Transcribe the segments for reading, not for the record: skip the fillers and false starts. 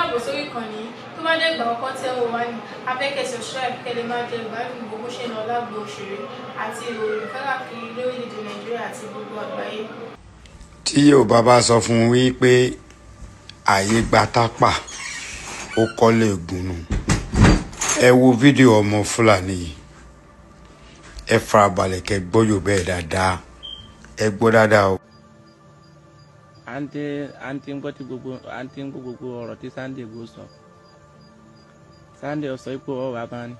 Káàbọ̀ sórí ìkànnì yìí. Tó bá jẹ́ ìgbà àkọ́kọ́ tẹ́ wò wá ní, a fẹ́ kẹ́ subscribe kẹ́ lè máa jẹ ìgbádùn gbogbo ṣe ń lọ lágbo òṣèré àti ìròyìn káàkiri lórílẹ̀‐èdè Nàìjíríà àti gbogbo àgbáyé. Tí Yorùbá bá sọ fún un wípé ààyè gba Tápà, ó kọ́lé ìgúnnu. Ẹ wo fídíò ọmọ Fúlàní yìí, ẹ farabalẹ̀ kẹ́ gbọ́ Yorùbá ẹ̀ dáadáa, ẹ gbọ́ dáadáa o. À ń tí ń gbọ́ tí gbogbo à ń tí ń gbọ́ gbogbo ọ̀rọ̀ tí Sunday Igboho sọ. Sunday sọ pé ọ̀rọ̀ bá ní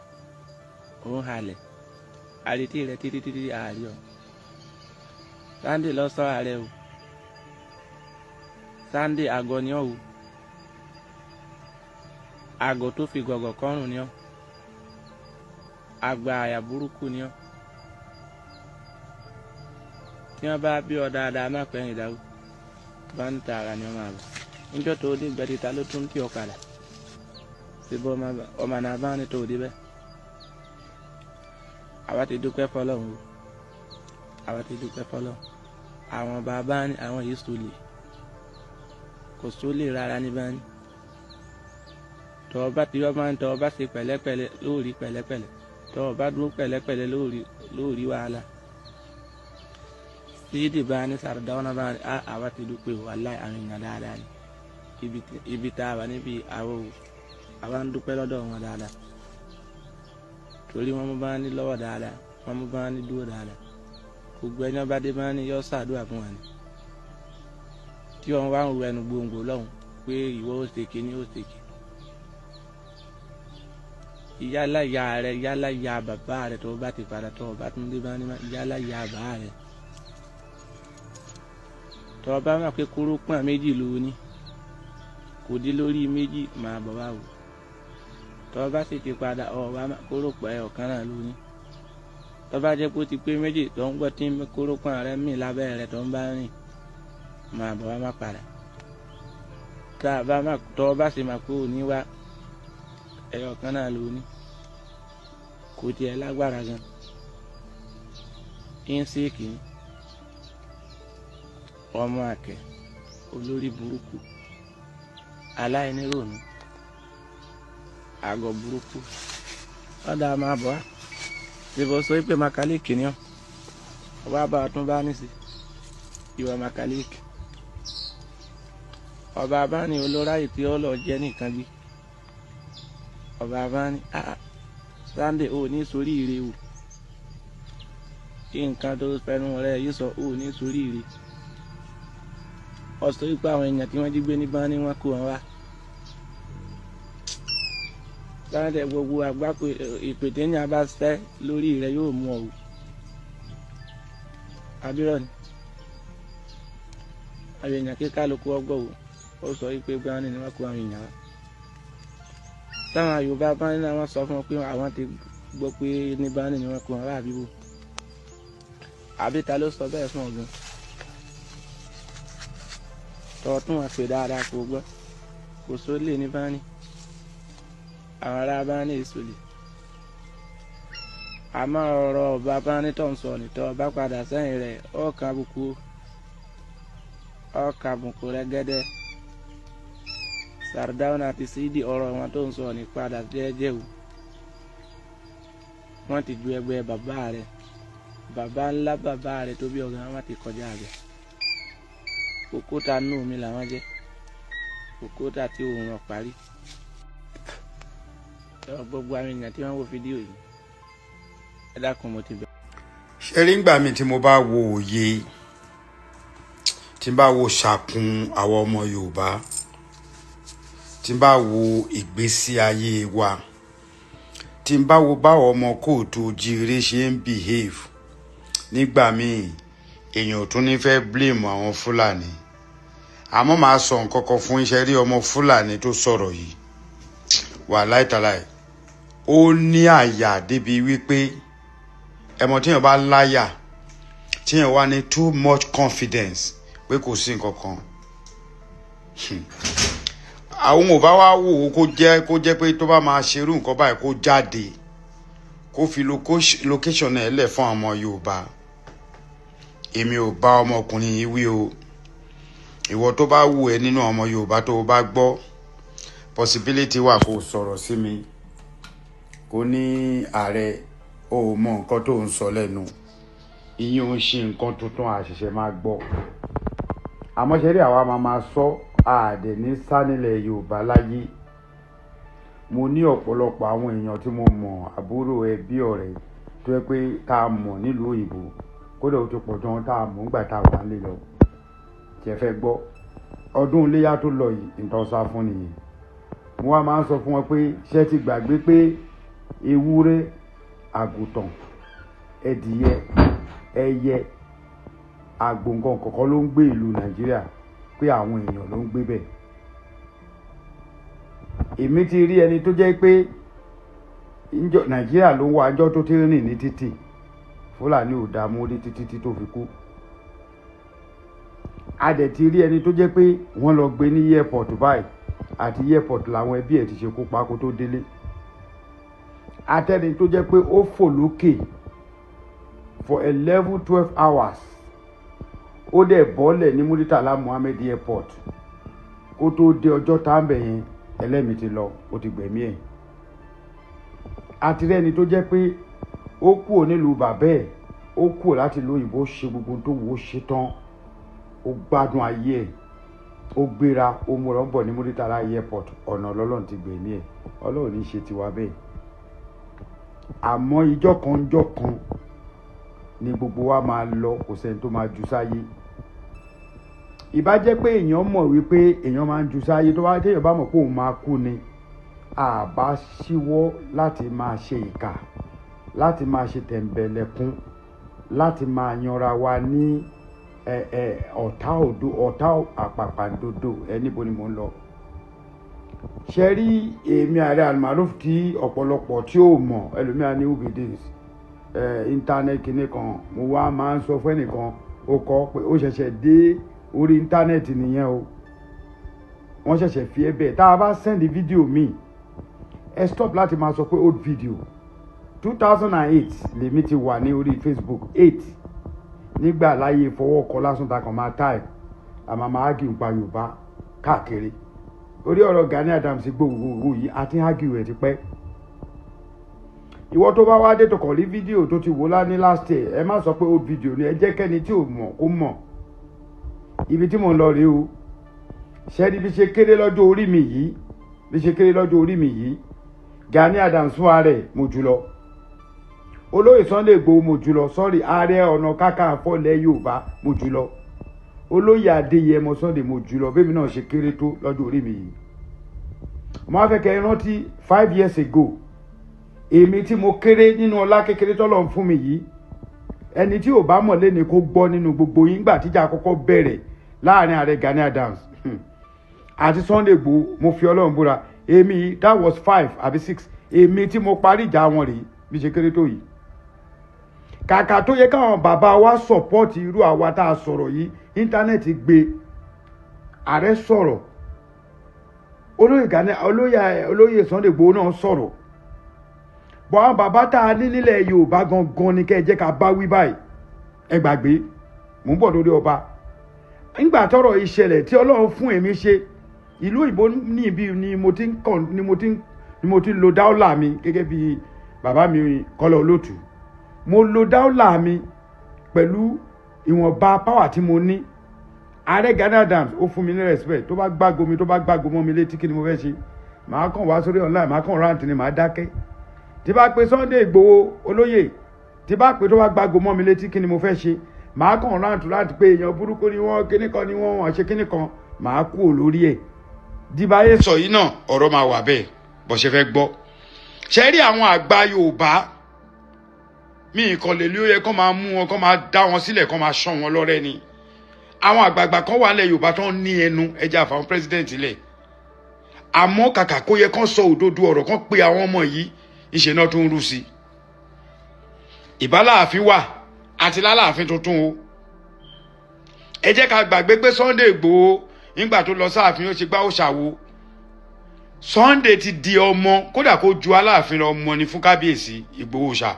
òun halẹ̀ àrètí rẹ̀ títí títí àárí ọ. Sunday lọ sọ ààrẹ o. Sunday, àgọ́ ni ọ́ o. Àgọ́ tó fi gọ̀gọ̀ kọ́rùn ni ọ́. Àgbà àyà burúkú ni ọ́. Tí wọ́n bá bí ọ dáadáa, má pẹ́yìn dáwó bá ń ta ara ni ọ máa bọ̀. Níjọ́ tó dé gbẹ́dí, ta ló tún kí ọ padà síbọ̀? Ọmọ náà bá ní tó dé bẹ́ẹ̀. Àwa ti dúpẹ́ fọlọ́run o, àwa ti dúpẹ́ fọlọ́run. Àwọn bàbá ní àwọn yìí sólè, kò sólè rárá ní bá ní. Tọ́ bá ti yọ máa ń tọ́ bá ṣe pẹ̀lẹ́pẹ̀lẹ́ lórí pẹ̀lẹ́pẹ̀lẹ́, tọ́ bá dúró pẹ̀lẹ́pẹ̀lẹ́ lórí lórí wàhálà. Sídì bá ní, Sàrdáwọ́nà bá ní, àwa ti dúpẹ́. Wàláì, àwọn èèyàn dáadáa ni. Ibi tá a wà níbi àwọn o, àwa ń dúpẹ́ lọ́dọ̀ wọn dáadáa, torí wọ́n mú bá ní lọ́wọ́ dáadáa, wọ́n mú bá ní dúró dáadáa. Gbogbo ẹni ọba dé bá ní yọ ṣàdúrà fún wa ni. Tí wọn wá ń ru ẹnu gbòǹgbò lọ́hùn pé ìwọ ó ṣe kíní, ó ṣe kí ìyálà ìyá rẹ, ìyálà ìyá bàbá rẹ, tó bá ti padà, tó bá tún dé bá ní, ìyálà ìyá bàbá rẹ, tó bá mọ̀ pé kóró pọ̀n méjì ló ní, kò dé lórí méjì, máa bọ̀ wá o. Tó bá sì ti padà ọ̀ wá, kóró pọ̀ ẹ̀ ọ̀kan náà ló ní. Tó bá jẹ́ pé ó ti pé méjì, tó ń gbọ́ tí kóró pọ̀n rẹ mì lábẹ́ rẹ tó ń bá rìn, máa bọ̀ wá, má padà. Tá a bá má tó bá sì máa kó ní wá, ẹyọ kan náà ló ní, kò tiẹ̀ lágbára gan ń síkì ní ọmọ àkẹ́ olórí burúkú, aláìníròònú, àgọ̀ burúkú. Ọ̀dà, máa bọ̀ wá. Ṣèbọ̀ sọ pé makalíìkì ni ọ́, ọba bá tún bá ní sí ìwà makalíìkì. Ọba bá ní olóráyè tí ó lọ jẹ́ nìkan gbé. Ọba bá ní Sunday, ò ní sórí ire o. Kí nǹkan tó fẹnu rẹ yìí sọ, ò ní sórí ire. Ọsọ wípé àwọn èèyàn tí wọ́n jí gbé ní bá ní wọ́n kó wọn wá. Sunday, gbogbo àgbákò ìpètè ní abá sẹ́ lórí rẹ yóò mú ọ o. Abirọ ni àwọn èèyàn kí kálukú ọgbọ o. Ó sọ wípé bá ní wọ́n kó àwọn èèyàn wá. Táwọn Yorùbá bá ní, àwọn sọ fún wọn pé àwọn ti gbọ́ pé ní bá ní wọ́n kó wọn wá, àbíbò àbí ta ló sọ bẹ́ẹ̀ fún ọ gan? Tọ́ tún wọn pè dáadáa kó gbọ́. Kò sólè ní bá ní, àwọn ará bá ní èso lè. Àmọ́ ọ̀rọ̀ ọba bá ní tó ń sọ nìtọ́, ọba padà sẹ́yìn rẹ̀, ọ̀kan àbùkù, ọ̀kan àbùkù rẹ̀ gẹ́dẹ́. Sardauna àti Sidi, ọ̀rọ̀ wọn tó ń sọ ní padà jẹ́jẹ́ o. Wọ́n ti ju ẹgbẹ́ bàbá rẹ̀, bàbá ńlá bàbá rẹ̀ tó bí ọ̀gá, wọn ti kọjá rẹ̀. Òkúta nù mí làwọn jẹ́, òkúta tí òun ọ̀ parí. Gbogbo àwọn èèyàn tí wọ́n wo fídíò yìí, ẹ dákun, mo ti bẹ̀. Ṣe rí ngbà mi tí mo bá wo òye, tí n bá wo ṣàkun àwọn ọmọ Yorùbá, tí n bá wo ìgbésí ayé wa, tí n bá wo báwọn ọmọ káàárọ̀ oòjíire ṣe ń behave nígbà míì, èèyàn ò tún ní fẹ́ blame àwọn Fúlàní. Àmọ́ màá sọ nǹkan kan fún iṣẹ́ rí ọmọ Fúlàní tó sọ̀rọ̀ yìí wà láìtàláì. Ó ní àyà débi wípé ẹmọ tíyàn bá láyà, tíyàn wá ní too much confidence pé kò sí nǹkan kan. Àwọn ò bá wá wò ó, kó jẹ́ pé tó bá máa ṣerú nǹkan báyìí, kó jáde, kó fi location ẹ̀ lẹ̀ fún ọmọ Yorùbá. Èmi ò bá ọmọkùnrin yìí wí o. Ìwọ tó bá wù ẹ́ nínú ọmọ Yorùbá tó o bá gbọ́. Possibility wà kó sọ̀rọ̀ sí mi, kó ní ààrẹ ò mọ nǹkan tó ń sọ lẹ́nu. Ìyẹn ò ń ṣe nǹkan tuntun, àṣẹ̀ṣẹ̀ máa gbọ́. Àmọ́ ṣe rí, àwa máa máa sọ àdẹ̀ ní sánilẹ̀ Yorùbá láyé. Mo ní ọ̀pọ̀lọpọ̀ àwọn èèyàn tí mo mọ̀, àbúrò, ẹbí, ọ̀rẹ́ tó yẹ pé tá a mọ̀ nílùú òyìnbó, kódà ó ti pọ̀ jọ tá a mọ̀ nígbà tá a wà nílé lọ. Tí ẹ fẹ́ gbọ́, ọdún iléyà tó lọ yìí, nǹkan sá fún nìyẹn. Mo wá máa ń sọ fún wọn pé ṣé ti gbàgbé pé ewúrẹ́, àgùntàn, ẹdìyẹ, ẹyẹ, àgbò, nǹkan kọ̀ọ̀kan ló ń gbé ìlú Nàìjíríà, pé àwọn èèyàn ló ń gbé bẹ́ẹ̀. Èmi ti rí ẹni tó jẹ́ pé Nàìjíríà ló ń wá ẹjọ́ tó ti rìn ní títì, Fúlàní ò dààmú rí títí tí tó fi kú. A dẹ̀ ti rí ẹni tó jẹ́ pé wọ́n lọ gbé ní airport báyìí, àti airport làwọn ẹbí ẹ̀ ti ṣekú pa kó tó délé. Atẹ́ni tó jẹ́ pé ó fò lókè for 11, 12 hours, ó dẹ̀ bọ́lẹ̀ ní Muritala Muhammed Airport. Kó tó dé ọjọ́ tá ń bẹ̀ yẹn, ẹlẹ́mìí ti lọ, ó ti gbẹ̀mí ẹ̀. Àti rẹ́ni tó jẹ́ pé ó kúrò nílùú bàbá ẹ̀, ó kúrò láti ìlú òyìnbó, ṣe gbogbo tó wù ó ṣe tán, ó gbádùn ayé ẹ̀, ó gbéra, ó múra, ń bọ̀ ní Muritala Airport, ọ̀nà ọlọ́run ti gbẹ̀mí ẹ̀. Ọlọ́run ní ṣe tiwa bẹ́ẹ̀. Àmọ́ ìjọ́ kan, ìjọ́ kan ni gbogbo wa máa lọ, kò sẹ́ni tó máa ju sáyé. Ìbá jẹ́ pé èèyàn mọ̀ wípé èèyàn máa ń ju sáyé, tó bá téèyàn bá mọ̀ pé òun máa kú ni, àbá ṣíwọ́ láti máa ṣe ìkà, láti máa ṣe tẹ̀m̀bẹ̀lẹ̀kun, láti máa yanra wa ní ẹ ẹ ọ̀tá òdo, ọ̀tá àpàpàǹdodo. Ẹ níbo ni mò ń lọ? Ṣe rí èmi ààrẹ Almaroof tí ọ̀pọ̀lọpọ̀ tí ò mọ̀, ẹlòmíà ní who be this internet kìíní kan. Mo wá máa ń sọ fún ẹnìkan, ó kọ pé ó ṣẹ̀ṣẹ̀ dé orí internet nìyẹn o, wọ́n ṣẹ̀ṣẹ̀ fi ẹ́ bẹ́ẹ̀. Tá a bá send fídíò míì, ẹ stop láti máa sọ pé old video. 2008 lèmi ti wà ní orí Facebook, eight nígbà láyé fọwọ́kọ lásán ta kàn máa type, àmọ́ máa argue nípa Yorùbá káàkiri. Orí ọ̀rọ̀ Gani Adams gbogbogbò yìí àti argue rẹ̀ ti pẹ́. Ìwọ tó bá wá dé tó kàn rí fídíò tó ti wò lá ní last year, ẹ má sọ pé old video ni. Ẹ jẹ́ kẹ́ni tí ò mọ̀ kó mọ̀. Ibi tí mò ń lọ rèé o. Ṣẹ́ni bí ṣe kéré lọ́jọ́ orí mi yìí, bí ṣe kéré lọ́jọ́ orí mi yìí, Gani Adams fún ààrẹ mo jù lọ, olóyè Sunday Igboho mo jù lọ, sọ́rí, Ààrẹ Ọ̀nà Kakanfò ilẹ̀ Yorùbá mo jù lọ, olóyè Adéyẹmọ Sunday mo jù lọ, bẹ́ẹ̀ mi náà ṣe kéré tó lọ́jọ́ orí mi yìí. Mo wá fẹ́ kẹ́ ẹ rántí, 5 years ago, èmi tí mo kéré nínú ọlá kékeré tọ́lọ̀ ń fún mi yìí, ẹni tí ò bá mọ̀ lẹ́ni kó gbọ́ nínú gbogbo yín, gbà tíjà kọ́kọ́ bẹ̀rẹ̀ láàrin ààrẹ Gani Adams àti Sunday Igboho, mo fi Ọlọ́run búra, èmi, that was five àbí six, èmi tí mo parí ìjà wọn rèé, bí ṣe kéré tó yìí. Kàkà tó yẹ káwọn bàbá wa support irú àwa tá a sọ̀rọ̀ yìí, internet gbé, ààrẹ sọ̀rọ̀, olóyè Gani, olóyè Sunday Igboho náà sọ̀rọ̀ bọ́. Àwọn bàbá tá a ní nílẹ̀ Yorùbá gangan ni kẹ́ ẹ jẹ́ ká bá wí báyìí. Ẹ gbàgbé, mò ń bọ̀ lórí ọba. Nígbà tọ́rọ̀ ìṣẹ̀lẹ̀ tí Ọlọ́run fún èmi ṣe, ìlú òyìnbó ní ibi ni mo ti ń kàn ni mo ti ń lo dáúlà mi gẹ́gẹ́ bí bàbá mi Kọ́lá Olótù. Mo lo dáúlà mi pẹ̀lú ìwọ̀nba power tí mo ní. Ààrẹ Gani Adams, ó fún mi ní respect. Tó bá gbágo mi, tó bá gbágo mọ́ mi létí, kí ni mo fẹ́ ṣe? Màá kàn wá sórí online, màá kàn rant ni, màá dákẹ́. Tí bá pe Sunday Igboho, olóyè, tí bá pe, tó bá gbágo mọ́ mi létí, kí ni mo fẹ́ ṣe? Màá kàn rant rant pé èèyàn burúkú ni wọ́n, kíní kan ni wọ́n, wọ́n ṣe kíní kan, màá kú lórí ẹ̀. Dìbàyè sọ yìí náà, ọ̀rọ̀ máa wà bẹ́ẹ̀ bó ṣe fẹ́ gbọ́. Ṣe rí àwọn àgbà Yorùbá mi ìkànnì ló yẹ kó máa mú wọn, kó máa dá wọn sílẹ̀, kó máa ṣọ́ wọn lọ́rẹ́ ni. Àwọn àgbààgbà kan wà nílẹ̀ Yorùbá tó ń ní ẹnu ẹja àfàwọn president lẹ̀, àmọ́ kàkà kó yẹ kó sọ òdodo ọ̀rọ̀, kó pe àwọn ọmọ yìí, ìṣe náà tó ń rú sí i. Ìbáláàfin wà àti lálàáfin tuntun o. Ẹ jẹ́ ká gbàgbé pé Sunday Igboho, nígbà tó lọ sáàfin, ó ṣe gbá, ó ṣàwo. Sunday ti di ọmọ, kódà kó ju Aláàfin lọ, ọmọ ni fún kábíyèsí Ìgbòho ṣá.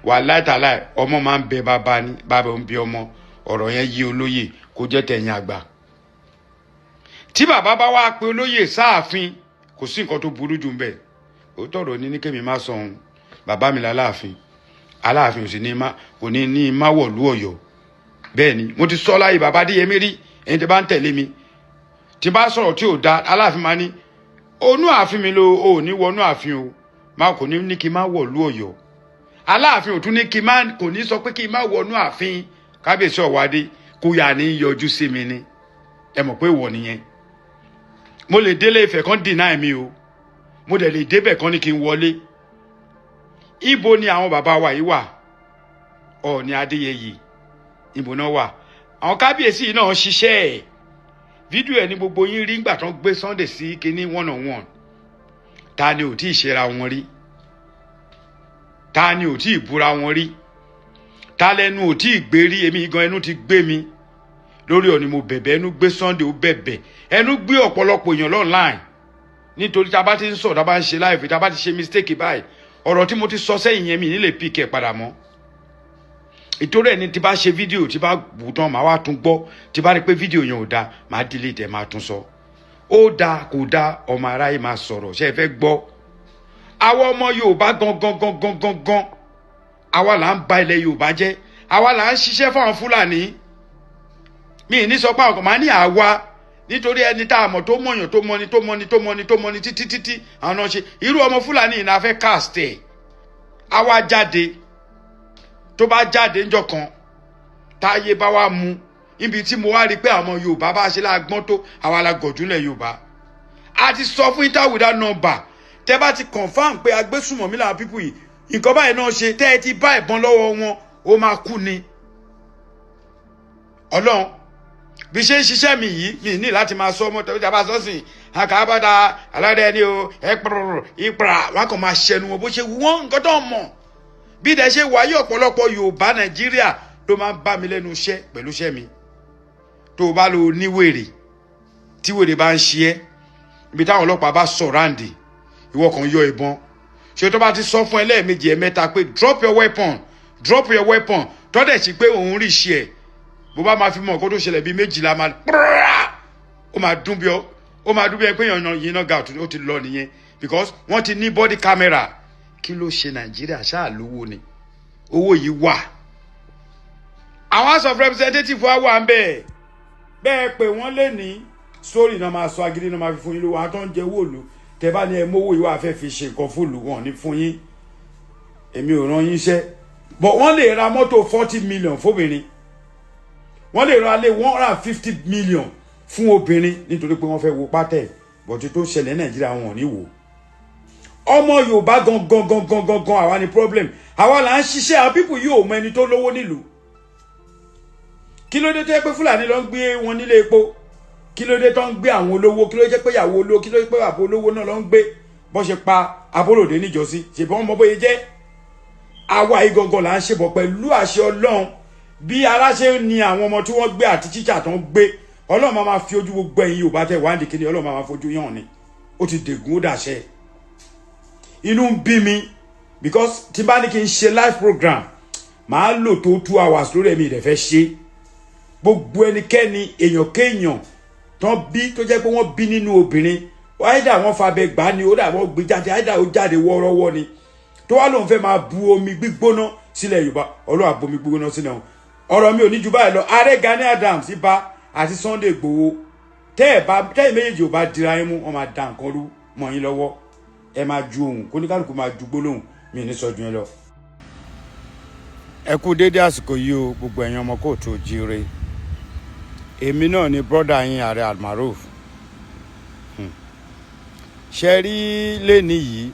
Wàláì tàláì, ọmọ máa ń bẹ bàbá ni, bàbá ń bí ọmọ. Ọ̀rọ̀ yẹn yí olóyè kó jẹ́ tẹ̀yìn àgbà tí Tí bàbá bá wá pe olóyè sáàfin, kò sí nǹkan tó burú jù ń bẹ̀. Òótọ́ ọ̀rọ̀ ní kémi má sọ ohun. Bàbá mi láláàfin, Aláàfin ò sì ní má, kò ní ní má wọ̀lú Ọ̀yọ́. Bẹ́ẹ̀ ni mo ti sọ láyé bàbá Adéyẹmí rí. Ẹ̀yin tí bá ń tẹ̀lé mi, tí bá sọ̀rọ̀ tí ò da, Aláàfin máa ní onú ààfin mi lo ò ní wọnú ààfin o. Má kò ní ní kí n má wọ̀lú Ọ̀yọ́. Aláàfin ò tún ní kí n má, kò ní sọ pé kí n má wọnú ààfin. Kábíyèsí Ọ̀wádé kò yà ní yọjú sí mi ni. Ẹ mọ̀ pé ìwọ nìyẹn. Mo lè délé Ifẹ̀ kan deny mi o, mo dẹ̀ lè débẹ̀ kan ní kí n wọlé. Ibo ni àwọn bàbá wa yìí wà? Ọ̀ọ̀ni Adéyẹyè, ibo náà wà? Àwọn kábíyèsí yìí náà ṣiṣẹ́ ẹ̀. Fídíò ẹ̀ ní gbogbo yín rí ńgbà tó ń gbé Sunday sí kinní one on one. Ta ni ò tí ì ṣera wọn rí? Ta ni ò tí ì búra wọn rí? Ta lẹnu ò tí ì gbé rí? Èmi gan, ẹnu ti gbé mi lórí Ọ̀ni. Mo bẹ̀bẹ̀, ẹnu gbé Sunday, ó bẹ̀bẹ̀, ẹnu gbé ọ̀pọ̀lọpọ̀ èèyàn online, nítorí tá a bá ti ń sọ̀rọ̀, tá a bá ń ṣe live, tá a bá ti ṣe mistake báyìí, ọ̀rọ̀ tí mo ti sọ sẹ́yìn yẹn, mi ní lè pick ẹ̀ padà mọ́. Ìtorí ẹni tí bá ṣe fídíò, tí bá wù tán, màá wá tún gbọ́. Tí bá rí pé fídíò yẹn ò da, màá delete ẹ̀, máa tún sọ. Ó da, kò da, ọmọ aráyé máa sọ̀rọ̀. Ṣé ẹ fẹ́ gbọ́? Àwa ọmọ Yorùbá gangan gangan gangan, àwa là ń ba ilẹ̀ Yorùbá jẹ́, àwa là ń ṣiṣẹ́ fáwọn Fúlàní. Mi ní sọ pé àwọn kan máa ní àwa, nítorí ẹni tá a mọ̀ tó mọ̀yàn, tó mọni, tó mọni, tó mọni, tó mọni títí títí, àwọn náà ṣe irú ọmọ Fúlàní yìí náà fẹ́ cast ẹ̀. Àwa jáde, tó bá jáde ńjọ́ kan, táyé bá wá mu ibi tí mo wá rí i pé àwọn Yorùbá bá ṣe lágbọ́n tó, àwa la gọ̀júlẹ̀ Yorùbá. A ti sọ fún inter without number, tẹ́ bá ti confirm pé agbésùmọ̀mí làwọn people yìí, nǹkan báyìí náà ṣe, tẹ́ ẹ ti bá ìbọn lọ́wọ́ wọn, ó máa kú ni. Ọlọ́run, bí ṣe ń ṣiṣẹ́ mi yìí, mi ní láti máa sọ ọmọ tẹ̀wé tí a bá sọ sí àkàbàdà aládé ni o. Ẹ pọ̀rọ̀ ìpàrà, wọn kàn máa ṣẹnu wọn bó ṣe wù wọ́n, nǹkan tó ń mọ̀. Bí dẹ̀ ṣe wáyé, ọ̀pọ̀lọpọ̀ Yorùbá Nàìjíríà ló máa ń bá mi lẹ́nu iṣẹ́ pẹ̀lú iṣẹ́ mi. Tó o bá lo níwèrè, tí wèrè bá ń ṣe ẹ́, ibi táwọn ọlọ́pàá bá surround, ìwọ kan yọ ìbọn. Ṣé tó bá ti sọ fún ẹ lẹ́ẹ̀mejì, ẹ̀mẹ́ta pé "Drop your weapon, drop your weapon," tọ́dẹ̀ sí pé òun rí iṣẹ́ ẹ̀, bó bá máa fi mọ̀ kó tó ṣẹlẹ̀, bíi 12 máa ó máa dún bí ọ, ó máa dún bí ẹ pé èèyàn yìí náà ga, ó ti lọ nìyẹn, because wọ́n ti ní body camera. Kí ló ṣe Nàìjíríà? Ṣáà lówó ni, owó yìí wà. Àwọn House of Representative wa wà ń bẹ́ẹ̀ bẹ́ẹ̀ pé wọ́n lè ní sórí náà, máa sọ agídí náà, máa fi fún yín lówó. Àwọn tó ń jẹ owó òlu, tẹ bá ní ẹ mówó yìí wà, fẹ́ fi ṣe nǹkan fún ìlú, wọn ní fún yín. Èmi ò rán yín iṣẹ́, but wọ́n lè ra mọ́tò 40 million fóbìnrin, wọ́n lè ra lé 150 million fún obìnrin, nítorí pé wọ́n fẹ́ wo pátẹ̀ bọ̀tí tó ṣẹlẹ̀ Nàìjíríà, wọn ò ní wò. Ọmọ Yorùbá gangan gangan gangan, àwa ni problem, àwa là ń ṣiṣẹ́. Àwọn people yìí ò mọ ẹni tó lówó nílùú. Kí ló dé tó yẹ pé Fúlàní ló ń gbé wọn nílé epo? Kí ló dé tó ń gbé àwọn olówó? Kí ló jẹ́ pé ìyàwó olówó, kí ló jẹ́ pé àbò olówó náà ló ń gbé? Bọ́n ṣe pa Abolòdé níjọ́sí, ṣèbọn ọmọ bóyá jẹ́ àwa yìí gangan là ń ṣe bọ̀. Pẹ̀lú àṣẹ Ọlọ́run, bí ara ṣe ń ni àwọn ọmọ tí wọ́n gbé àti tíṣà tó ń gbé, Ọlọ́run máa ma fi ojú gbogbo ẹ̀yin Yorùbá tẹ̀ wá ń di kíni, Ọlọ́run máa ma fojú yàn ni. Ó ti dègún, ó dàṣẹ. Inú ń bí mi because tí bá ní kí n ṣe live program, màá lò tó 2 hours lórí ẹ̀mí ìdẹ̀fẹ́ ṣe. Gbogbo ẹnikẹ́ni, èèyàn kéèyàn tán bí tó jẹ́ pé wọ́n bí nínú obìnrin, àìdá wọ́n fabẹ gbá ni, ó dà wọ́n gbé jáde, àìdá ó jáde wọ́ọ́rọ́wọ́ ni, tó wá lóun fẹ́ máa bu omi gbígbóná sílẹ̀ Yorùbá, Ọlọ́run àbomi gbígbóná sílẹ̀ wọn. Ọ̀rọ̀ mi ò ní ju báyìí lọ. Ààrẹ Gani Adams, Ibà àti Sunday Igboho, tẹ́ ẹ̀ bá tẹ́ ẹ̀ méjèèjì ò bá dira yín mú, wọ́n máa da nǹkan rú mọ́ yín lọ́wọ́. Ẹ máa ju ohun kóníkálukú máa ju gbólóhùn, mi ò ní sọ ju yín lọ. Ẹ kú déédé àsìkò yìí o, gbogbo ẹ̀yin ọmọ kóòtù òjíire. Èmi náà ni brother yín, Ààrẹ Almaroof. Ṣe rí lẹ́ni yìí,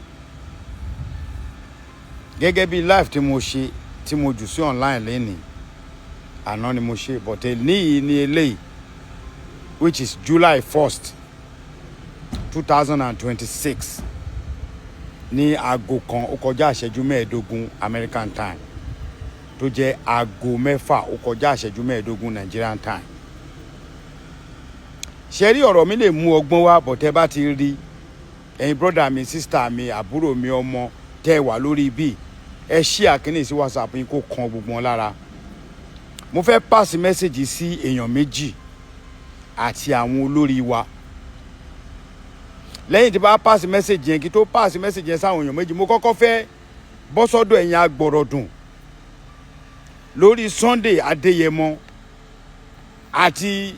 gẹ́gẹ́ bí live tí mo ṣe, tí mo jù sí online lẹ́ni àná ni mo ṣe, but ní yìí ní eléyìí, which is July 1st, 2026, ní aago 1:25 American time, tó jẹ́ aago 6:25 Nigerian time. Ṣe rí, ọ̀rọ̀ mi lè mú ọgbọ́n wá, but tẹ́ bá ti rí ẹ̀yin brother mi, sister mi, àbúrò mi, ọmọ tẹ́ ẹ wà lórí ibi, ẹ ṣí àkíní sí WhatsApp yín kó kan gbogbo wọn lára. Mo fẹ́ pass message sí èèyàn méjì àti àwọn olórí wa. Lẹ́yìn tí bá pass message yẹn, kí tó pass message yẹn sáwọn èèyàn méjì, mo kọ́kọ́ fẹ́ bọ́ sọ́dọ̀ ẹ̀yin agbọ̀rọ̀dùn lórí Sunday Adéyẹmọ àti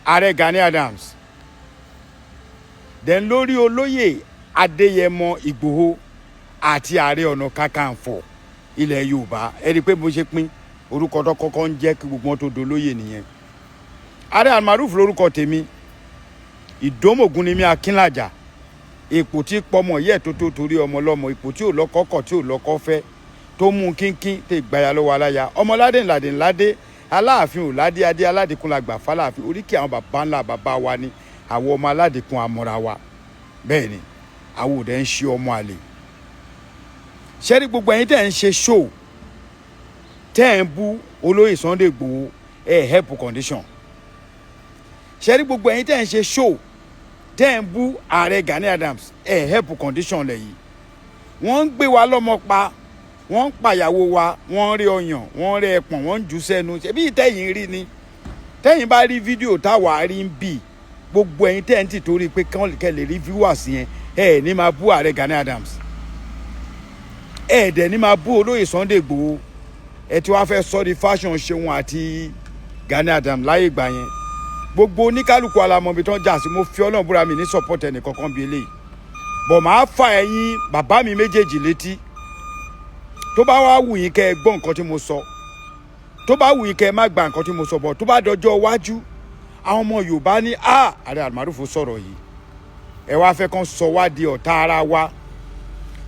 Ààrẹ Gani Adams, then lórí olóyè Adéyẹmọ Ìgbòho àti Ààrẹ Ọ̀nà Kakanfò ilẹ̀ Yorùbá. Ẹ rí i pé bó ṣe pín orúkọ tó kọ́kọ́ ń jẹ́ kí gbogbo wọn tó dolóyè nìyẹn. Ààrẹ Almaroof lórúkọ tèmi. Ìdómògùn ni mí, Akínlàjà, ipò tí pọmọ yẹ tó tó torí ọmọ lọmọ, ipò tí ò lọ́kọ kọ̀, tí ò lọ́kọ fẹ́, tó mú kínkín tẹ gbaya lọ́wọ́ aláya. Ọmọládé ńládé ńládé, Aláàfin ò ládé, adé aládìkún la gbà fáláàfin. Oríkì àwọn bàbá ńlá bàbá wa ni. Àwọn ọmọ aládìkún amọ̀ra wa. Bẹ́ẹ̀ ni, àwọn òde ń ṣe ọmọ àlè. Ṣẹ́rí, gbogbo ẹ̀yin tẹ́ ń ṣe show, tẹ́ ń bú olóyè Sunday Igboho, ẹ̀ help condition. Ṣẹ́rí, gbogbo ẹ̀yin tẹ́ ń ṣe show, tẹ́ ń bú Ààrẹ Gani Adams, ẹ̀ help condition lẹ̀ yìí. Wọ́n ń gbé wa lọ́mọ pa, wọ́n ń pàyàwó wa, wọ́n ń rí ọyàn, wọ́n ń rí ẹpọ̀n, wọ́n ń jù sẹ́nu. Ṣebí tẹ́yìn rí ni? Tẹ́yìn bá rí fídíò táwa rí ń bì, gbogbo ẹ̀yin tẹ́ ń tì torí pé kẹ́ lè rí viewers yẹn, ẹ̀ ní máa bú Ààrẹ Gani Adams, ẹ̀ dẹ̀ ní máa bú olóyè Sunday Igboho. Ẹ tí wàá fẹ́ sọ di fashion ṣeun àti Gani Adams láyé ìgbà yẹn. Gbogbo oníkálukú alamọbi tó ń jà sí. Mo fi Ọlọ́run búra, mi ní support ẹnì kankan bí eléyìí bọ̀. Máa fa ẹ̀yin bàbá mi méjèèjì létí. Tó bá wá wù yín kẹ́ ẹ gbọ́ nǹkan tí mo sọ, tó bá wù yín kẹ́ ẹ má gba nǹkan tí mo sọ bọ̀, tó bá dọjọ́ iwájú, àwọn ọmọ Yorùbá ní a Ààrẹ Almaroof sọ̀rọ̀ yìí, ẹ wá fẹ́ kàn sọ wá di ọ̀tá ara wa.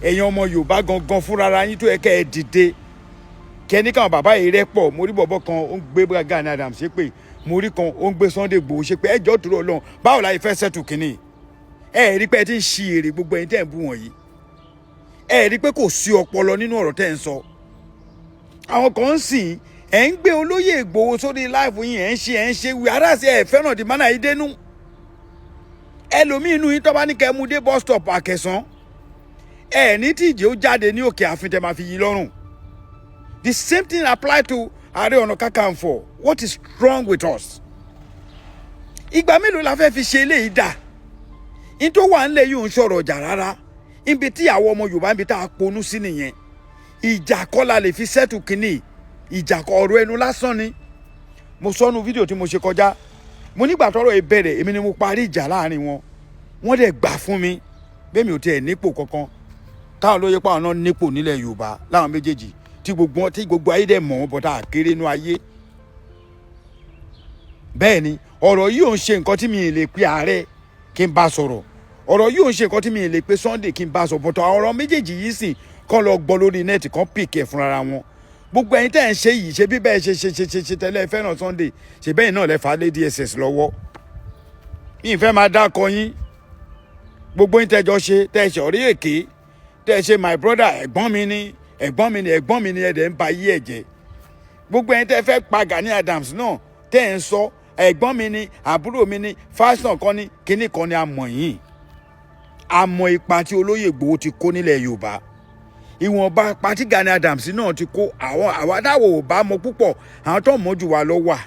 Ẹ̀yin ọmọ Yorùbá gangan fúnra yín tó yẹ kẹ́ ẹ dìde, kẹ́ni káwọn bàbá yìí rẹ́ pọ̀. Mo rí bọ̀bọ̀ kan, ó ń gbé Gani Adams ṣépè. Mo rí kan, ó ń gbé Sunday Igboho ṣépè. Ẹjọ́ dúró lọ́hùn, báwo la yìí fẹ́ settle kínní? Ẹ rí pé ẹ ti ń ṣi èrè. Gbogbo ẹ̀yin tẹ́ ń bú wọ̀nyí, ẹ rí pé kò sí ọpọlọ nínú ọ̀rọ̀ tẹ́ ń sọ. Àwọn kan ń sìn, ẹ̀ ń gbé olóyè Ìgbòho sórí live yín, ẹ̀ ń ṣe wíwárà sí ẹ̀ fẹ́ràn di mánà yìí dénú. Ẹlòmíín inú yín, tó bá ní kẹ́ mú dé bus stop Àkẹsàn, ẹ ní tí ìjẹ́ ó jáde ní òkè ààfin tẹ́ máa fi yí lọ́rùn. The same thing apply to Ààrẹ Ọ̀nà Kakanfò. What is wrong with us? Ìgbà mélòó la fẹ́ fi ṣe eléyìí dà? Ní tó wà ńlẹ̀ yìí ò ń sọ̀rọ̀ ọjà rárá. Ibi tí àwọn ọmọ Yorùbá, níbi tá a ponú sí nìyẹn. Ìjà kọ́ la lè fi settle kínní. Ìjà kọ́, ọ̀rọ̀ ẹnu lásán ni. Mo sọnù fídíò tí mo ṣe kọjá, mo nígbà tọ́rọ̀ ẹ bẹ̀rẹ̀, èmi ni mo parí ìjà láàrin wọn. Wọ́n dẹ̀ gbà fún mi bẹ́ẹ̀. Mi ò tiẹ̀ nípò kankan táwọn lóye pàwọn náà nípò nílẹ̀ Yorùbá láwọn méjèèjì tí gbogbo ayé dẹ̀ mọ̀ wọ́n bọ́tà kéré inú ayé. Bẹ́ẹ̀ ni, ọ̀rọ̀ yìí ò ń ṣe nǹkan tí mi lè pe ààrẹ kí n bá sọ̀rọ̀. Ọ̀rọ̀ yìí ò ń ṣe nǹkan tí mi lè pe Sunday kí n bá sọ̀rọ̀ bọ́tà. Ọ̀rọ̀ méjèèjì yìí sìn kọ́ lọ gbọ́ lórí net kan, pick ẹ̀ fúnra wọn. Gbogbo ẹ̀yin tẹ́ ẹ̀ ń ṣe yìí, ṣe bí bẹ́ẹ̀ ṣe ṣe ṣe ṣe ṣe tẹ́lẹ̀ fẹ́ràn Sunday ṣe, bẹ́ẹ̀ náà lẹ fà á lé DSS lọ́wọ́. Mi ì fẹ́ máa dákọ yín. Gbogbo yín tẹ́jọ́ ṣe, tẹ́ ṣe ọ̀rí èké, tẹ́ ṣe my brother, ẹ̀gbọ́n mi ni, ẹ̀gbọ́n mi ni, ẹ̀gbọ́n mi ni, ẹ̀dẹ̀ ń ba yí ẹ̀ jẹ́. Gbogbo ẹ̀yin tẹ́ fẹ́ pa Gani Adams náà, tẹ́ ẹ̀ ń sọ ẹ̀gbọ́n mi ni, àbúrò mi ni, fashion kan ni, kinní kan ni, a mọ̀ yín. A mọ̀ ipa tí olóyè Ìgbòho ti kó nílẹ̀ Yorùbá, ìwọ̀nba ipa tí Gani Adams náà ti kó. Àwọn àwa táwọn ò bá mọ púpọ̀, àwọn tó mọ̀ jù wá lọ wà.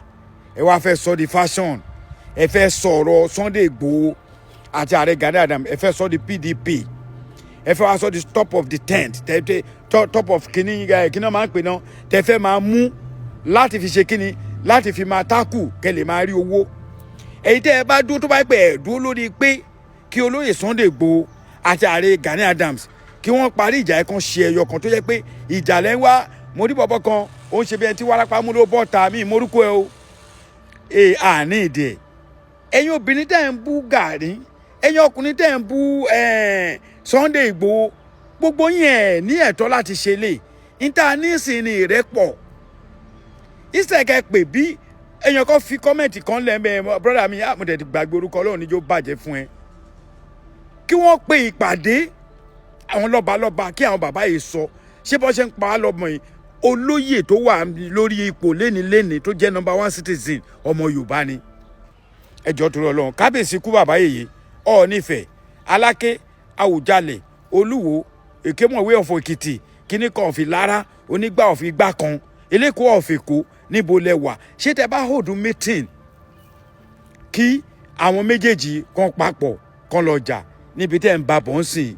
Ẹ wá fẹ́ sọ di fashion, ẹ fẹ́ sọ̀rọ̀ Sunday Ìgbòho àti ààrẹ Gani Adams, ẹ fẹ́ sọ di PDP, ẹ fẹ́ wá sọ di top of the tent, tẹ top of kíní ẹ, kíní máa ń pè náà, tẹ fẹ́ máa mú láti fi ṣe kíní, láti fi máa tákù kẹ́ lè máa rí owó. Èyí tẹ́ ẹ bá dúró, tó bá pẹ́ ẹ̀ dúró lórí pé kí olóyè Sunday Igboho àti ààrẹ Gani Adams kí wọ́n parí ìjà ẹ̀ kan, ṣe ẹyọ kan tó yẹ pé ìjà lẹ́ ń wá. Mo rí bọ̀bọ̀ kan, ó ń ṣe bí ẹni tí wárápá mú ló bọ́ ta mí morúkọ ẹ o. Ẹ àní ìdí ẹ̀. Ẹ̀yin obìnrin tẹ́ ń bú Gani, ẹ̀yin ọkùnrin tẹ́ ń bú Sunday Igboho, gbogbo yín, ẹ̀ ní ẹ̀tọ́ láti ṣe lè níta nísìnyí ní ìrẹ́pọ̀ ìsẹ̀kẹ̀ pè bí èèyàn kan fi comment kan lẹ́ẹ̀mẹ́. Brother mi, mo tẹ̀ ti gbàgbé orúkọ, Ọlọ́run níjó bàjẹ́ fún ẹ. Kí wọ́n pe ìpàdé àwọn lọ́balọ́ba, kí àwọn bàbá yìí sọ ṣé bọ́ ṣe ń pa á lọ́mọ yìí. Olóyè tó wà lórí ipò léni-léni tó jẹ́ number one citizen, ọmọ Yorùbá ni. Ẹjọ́ torí Ọlọ́run, kábíyèsí kú bàbá yèyé, Ọ̀ọ́nìfẹ̀, Aláké, Àwùjalẹ̀, Olúwo, Èkémọ̀wé ọ̀fọ̀ Èkìtì, kíní kan ọ̀fì lára onígbà ọ̀fì igbá kan, eléko ọ̀fì Èkó, níbo lẹ wà? Ṣé tẹ bá hold meeting kí àwọn méjèèjì kan papọ̀ Kán lọ jà níbi tẹ́ ń ba bọ̀ ń sìn.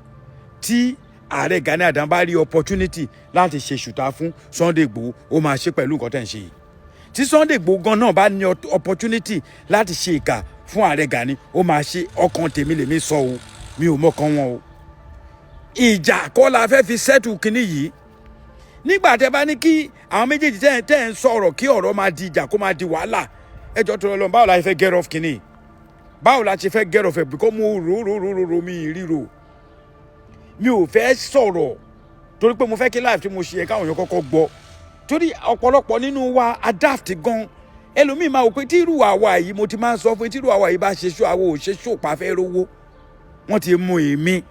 Tí ààrẹ Gani Adams bá rí opportunity láti ṣe ṣùtá fún Sunday Igboho, ó máa ṣe pẹ̀lú nǹkan tẹ́ ń ṣe yìí. Tí Sunday Igboho gan náà bá ní opportunity láti ṣe ìkà fún ààrẹ Gani, ó máa ṣe. Ọkàn tèmi lèmi sọ o, mi ò mọ̀kàn wọn o. Ìjà kọ́ la fẹ́ fi settle kinní yìí. Nígbà tẹ́ bá ní kí àwọn méjèèjì tẹ́ ń sọ̀rọ̀, kí ọ̀rọ̀ máa di ìjà, kó máa di wàhálà, ẹjọ́ tó lọ, báwo la ṣe fẹ́ get off kinní? Báwo la ṣe fẹ́ get off ẹ̀? Because mo rò rò rò rò rò, mi ríro, mi ò fẹ́ sọ̀rọ̀ torí pé mo fẹ́ kí live tí mo ṣe yẹ káwọn èèyàn kọ́kọ́ gbọ́, torí ọ̀pọ̀lọpọ̀ nínú wa adapt gan. Ẹlòmíì máa wò pé tí irú àwa yìí, mo ti máa ń sọ fún, tí irú àwa yìí bá ṣe ṣó, àwa ò ṣe ṣó pa fẹ́ rówó. Wọ́n ti mú èmi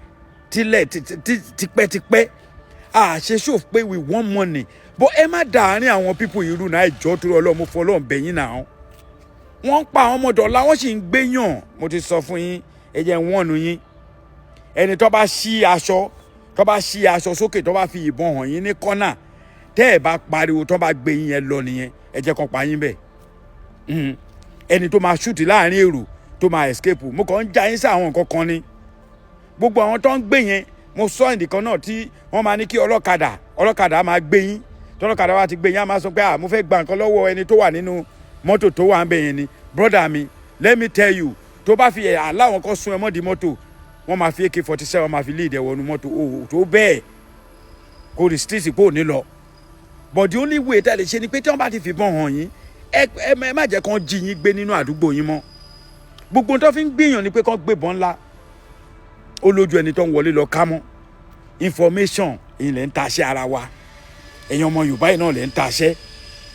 tílẹ̀ tipẹ́tipẹ́, à ṣe ṣó pé we want money, but ẹ má dàárín àwọn people yìí rú náà. Ìjọ tó lọ́ọ́ mo fọlọ́ọ̀ bẹ̀yìn náà. Wọ́n ń pa àwọn ọmọdọ̀la, wọ́n sì ń gbéyàn. Mo ti sọ fún yín, ẹ jẹ́ wọ́n nu yín. Ẹni tó bá ṣí aṣọ, tó bá ṣí aṣọ sókè, tó bá fi ìbọn hàn yín ní kọ́nà, tẹ́ ẹ bá pariwo, tó bá gbé yín yẹn lọ nìyẹn. Ẹ jẹ́ kán pa yín bẹ́ẹ̀. Ẹni tó máa shoot láàrin èrò tó máa escape, mo kàn ń já yín sí àwọn nǹkan kan ni. Gbogbo àwọn tó ń gbé yẹn, mo sọ ẹnìkan náà tí wọ́n máa ní kí ọlọ́kadà máa gbé yín. Tọ́lọ́kadà wa ti gbé yín, á máa sọ pé, "Ah, mo fẹ́ gba nǹkan lọ́wọ́ ẹni tó wà nínú mọ́tò tó wà ń bẹ̀ yẹn ni." Brother mi, let me tell you, tó bá fi aláwọn kan sún ẹ mọ́ di mọ́tò, wọ́n máa fi AK-47, máa fi lead ẹ wọnú mọ́tò o. Tó bẹ́ẹ̀ kò rí street pò ní lọ. But the only way tẹ́ lè ṣe ni pé tí wọ́n bá ti fìbọn hàn yín, ẹ má jẹ́ kán jí yín gbé nínú àdúgbò yín mọ́. Gbogbo tó fi ń gbìyàn ni pé kán gbébọn ńlá. Ó lójú ẹni tó ń wọlé lọ ká mọ́ information. Ẹ̀yin lẹ́ ń taṣẹ́ ara wa, ẹ̀yin ọmọ Yorùbá yìí náà lẹ́ ń taṣẹ́.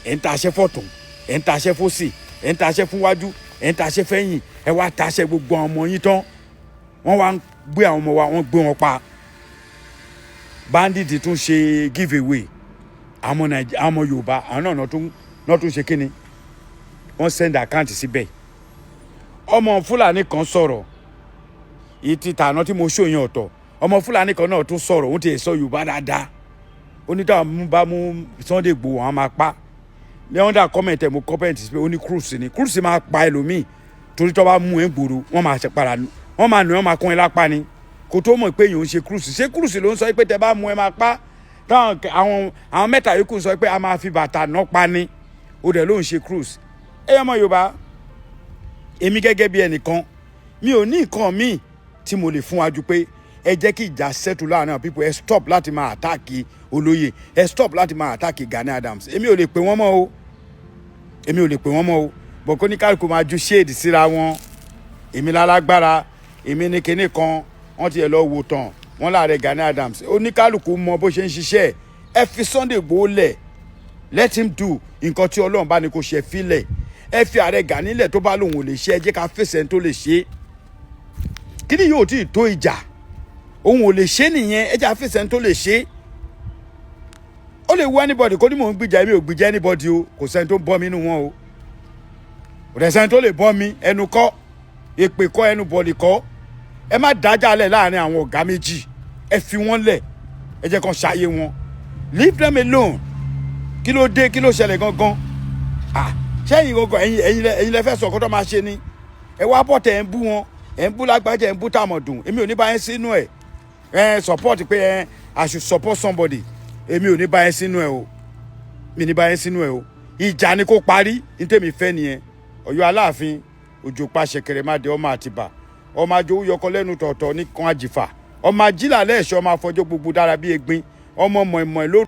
Ẹ̀ ń taṣẹ́ fọ̀tún, ẹ̀ ń taṣẹ́ fòsì, ẹ̀ ń taṣẹ́ fúnwájú, ẹ̀ ń taṣẹ́ fẹ́yìn. Ẹ̀ wá taṣẹ́ gbogbo àwọn ọmọ yín tán, wọ́n wá ń gbé àwọn ọmọ wa, wọ́n gbé wọn pa. Bandit tún ṣe give away àwọn ọmọ Nàìjíríà, àwọn ọmọ Yorùbá. Àwọn náà tún ṣe kíni, wọ́n send account síbẹ̀. Ọmọ Fúlàní kan sọ̀rọ̀ ìtì tàná tí mo ṣòyìn ọ̀tọ̀. Ọmọ Fúlàní kan náà tún sọ̀rọ̀, òun ti sọ Yorùbá dáadáa. Ó ní táwọn bá mú Sunday Igboho, àwọn máa pa. Ní under comment ẹ̀, mo comment pé ó ní cruise ni, cruise máa pa ẹlòmíì, torí tó bá mú ẹ gbòòrò, wọ́n máa ṣe para, wọ́n máa nù ẹ́, wọ́n máa kún ẹ lápá ni. Kò tó mọ̀ pé èèyàn ń ṣe cruise. Ṣé cruise ló ń sọ pé tẹ bá mú ẹ máa pa, táwọn àwọn mẹ́ta yòókù sọ pé a máa fi bàtà ná pa ni, ó dẹ̀ ló ń ṣe cruise? Ẹ yẹ ọmọ Yorùbá, èmi gẹ́gẹ́ bí ẹnìkan, mi ò ní nǹkan míì tí mo lè fún wa ju pé ẹ jẹ́ kí ìjà settle láàrin àwọn people. Ẹ stop láti máa attack olóyè, ẹ stop láti máa attack Gani Adams. Èmi ò lè pè wọ́n mọ́ o, èmi ò lè pè wọ́n mọ́ o. Bọ̀ kó ní kálukú máa ju shade síra wọn, èmi lálágbára, èmi ní kinní kan. Wọ́n ti ẹ̀ lọ wò tán wọ́n láàrẹ Gani Adams. Oníkálukú mọ bó ṣe ń ṣiṣẹ́. Ẹ fi Sunday Igboho lẹ̀, let him do nǹkan tí Ọlọ́run bá ní kó ṣe. Fílẹ̀, ẹ fi ààrẹ Gani lẹ̀. Tó bá lòun ò lè ṣe, ẹ jẹ́ ká fèsì ẹni tó lè ṣe. Kíni yóò tí ì tó ìjà, òun ò lè ṣe nìyẹn. Ẹ jẹ́ àfẹsẹ̀ ẹni tó lè ṣe. Ó lè wú anybody kó ní mò ń gbìjà. Èmi ò gbìjà anybody o. Kò sẹ́ni tó ń bọ́ mi nínú wọn o, kò dẹ̀ sẹ́ni tó lè bọ́ mi. Ẹnu kọ́, èpè kọ́, ẹnu bọ̀lì kọ́. Ẹ má dájà lẹ̀ láàrin àwọn ọ̀gá méjì. Ẹ fi wọ́n lẹ̀, ẹ jẹ́ kán ṣàyè wọn. Leave them alone. Kí ló dé? Kí ló ṣẹlẹ̀ gangan? Ah, ṣẹ́yìn gangan, ẹ̀yin lẹ fẹ́ sọ kó tó máa ṣe ni. Ẹ wá bọ̀ tẹ̀, ẹ̀ ń bú wọn, ẹ̀ ń bú lágbájá, ẹ̀ ń bú tàmọ̀dùn. Èmi ò ní bá yẹn sínú ẹ̀. Ẹ support pé ẹ I should support somebody, èmi ò ní bá yẹn sínú ẹ o, mi ní bá yẹn sínú ẹ o. Ìjà ni kó parí, ní tèmi fẹ́ nìyẹn. Ọ̀yọ́ Aláàfin Òjò pa ṣẹ̀kẹ̀rẹ̀ má dé, ọmọ Àtìbà, ọmọ ajowú yọkọ lẹ́nu tọ̀tọ̀ ní kan àjìfà, ọmọ ajílà lẹ́ẹ̀ṣọ́, ọmọ afọjọ́ gbogbo dára bí egbin, ọmọ mọ̀ìmọ̀ì lóru.